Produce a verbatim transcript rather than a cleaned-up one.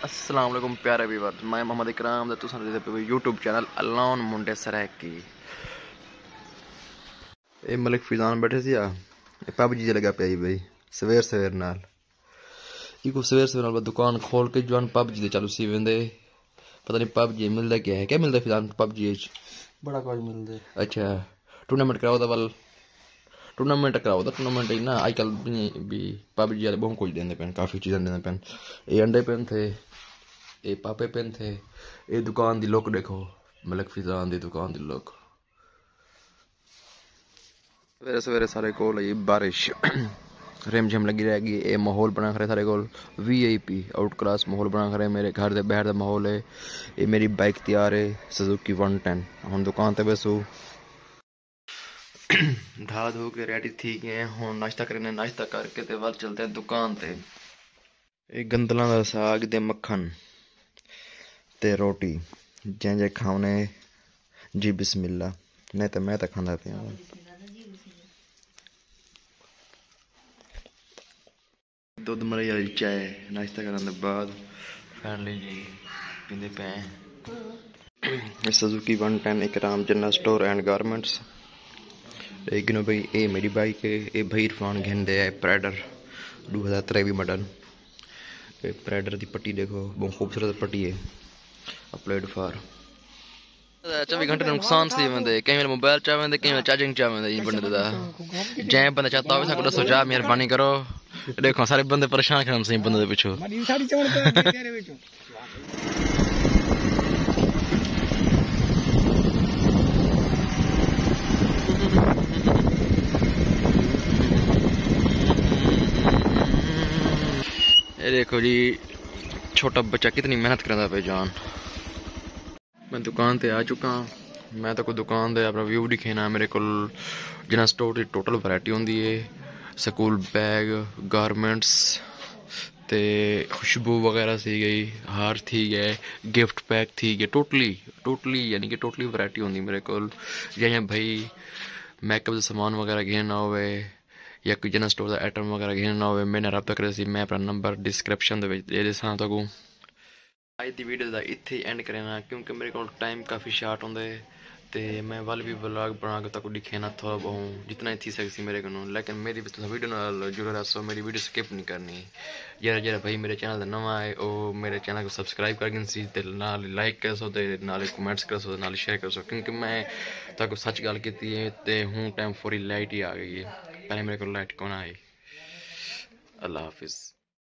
السلام علیکم پیارے ویورز، میں محمد اکرام تے تساں ݙیہدے پئے یوٹیوب چینل الون منڈے سرائیکی۔ اے ملک فیضان ٻیٹھے سی آ، اے پب جی تے لڳا پیا ہئی بھئی، سویر سویر نال۔ ایکوں سویر سویر نال بس دکان کھول کے جوان پب جی تے چالو تھی ویندے۔ پتہ نہیں پب جی ملدا کیا ہے، کیا ملدا فیضان پب جی اچ؟ بڑا کجھ ملدے۔ اچھا، ٹورنامنٹ کراؤ تاں ول، ٹورنامنٹ کراؤ تاں ٹورنامنٹ ہی نا، اڄ کل بھی، بھی پب جی والے ٻہوں کجھ ݙیندے پئن، کافی چیزاں ݙیندے پئن۔ اے انڈے پئن تھے، اے پاپے پئن تھے، اے دکان دی لک ݙیکھو، ملک فیضان دی دکان دی لک۔ سویرے سویرے سارے کول آئی بارش، رم جھم لڳی رہ ڳئی۔ اے ماحول بݨا کھڑے سارے کول، وی آئی پی آؤٹ کلاس ماحول بݨا کھڑے۔ میرے گھر دے ٻاہر دا ماحول ہے۔ اے میری بائیک تیار ہے، سزوکی ون ٹین۔ ہݨ دکان تے ویسوں۔ ڈھا دھو کے ریڈی تھی ڳئے ہیں، ہݨ ناشتہ کریندے، ناشتہ کر کے تے ول چلدے ہیں دکان تے۔ اے گندلاں دا ساڳ تے مکھݨ تے روٹی، جیں جیں کھاوݨے جی بسم اللہ، نہیں تاں میں تاں کھاندا پیاں۔ دودھ ملائی والی چائے ناشتہ کرݨ دے بعد فائنلی جی پیندے پئے ہیں۔ Suzuki one ten Ikram general store and garments. اے گنو بھائی، اے میری بائیک ہے، اے بھائی عرفان گھن دے ہے پرائیڈر ݙو ہزار تریوی ماڈل۔ اے پرائیڈر دی پٹی ݙیکھو، ٻہوں خوبصورت پٹی ہے، اپلائیڈ فار۔ چووی گھنٹے نقصان تھی ویندے، کہیں ویلے موبائل چا ویندے، کہیں ویلے چارجنگ چا ویندے، ایں بندے دا۔ جیں بندہ چاہتا ہووے ساکوں ݙسو چا، مہربانی کرو۔ ݙیکھو سارے بندے پریشان کھڑن سئیں بندے دے پچھوں۔ اے ݙیکھو جی، چھوٹا بچہ کتنی محنت کریندا پئے جان۔ میں دکان تے آ چکا ہاں۔ میں تہاکوں دکان دے اپݨا ویو ݙکھینا۔ میرے کول general store the total variety ہوندی ہے، سکول بیگ، گارمنٹس تے خوشبو وغیرہ تھی ڳئی، ہار تھی ڳئے، گفٹ پیک تھی ڳئے، ٹوٹلی، ٹوٹلی یعنی کہ ٹوٹلی ورائٹی ہوندی میرے کول۔ یا یا بھائی میک اپ دا سامان وغیرہ گھننا ہووے یا کوئی جنرل سٹور دا آئٹم وغیرہ گھننا ہووے، میرے نال رابطہ کریسی۔ میں اپݨا نمبر ڈسکرپشن دے وچ ݙے ݙیساں تہاکوں۔ اڄ دی ویڈیو دا اتھے اینڈ کرینا، کیونکہ میرے کول ٹائم کافی شارٹ ہوندا ہے تے میں ول وی ولاگ بݨا کے تہاکوں ݙکھینا تھوڑا ٻہوں، جتنا ہی تھی سڳسی میرے کنوں۔ لیکن میری بس تساں ویڈیو نال جڑے رہسو، میری ویڈیو سکپ نہیں کرنی۔ جیڑھا جیڑھا بھائی میرے چینل تے نواں آئے، او میرے چینل کوں سبسکرائب کر گھنسی تے نال لائک کرسو تے نال کمنٹس کرسو، نال شیئر کرسو، کیونکہ میں تہاکوں سچ ڳالھ کیتی ہے تے ہوں ٹائم فوری لائٹ ہی آ ڳئی ہے، پہلے میرے کول لائٹ کون آئی۔ اللہ حافظ۔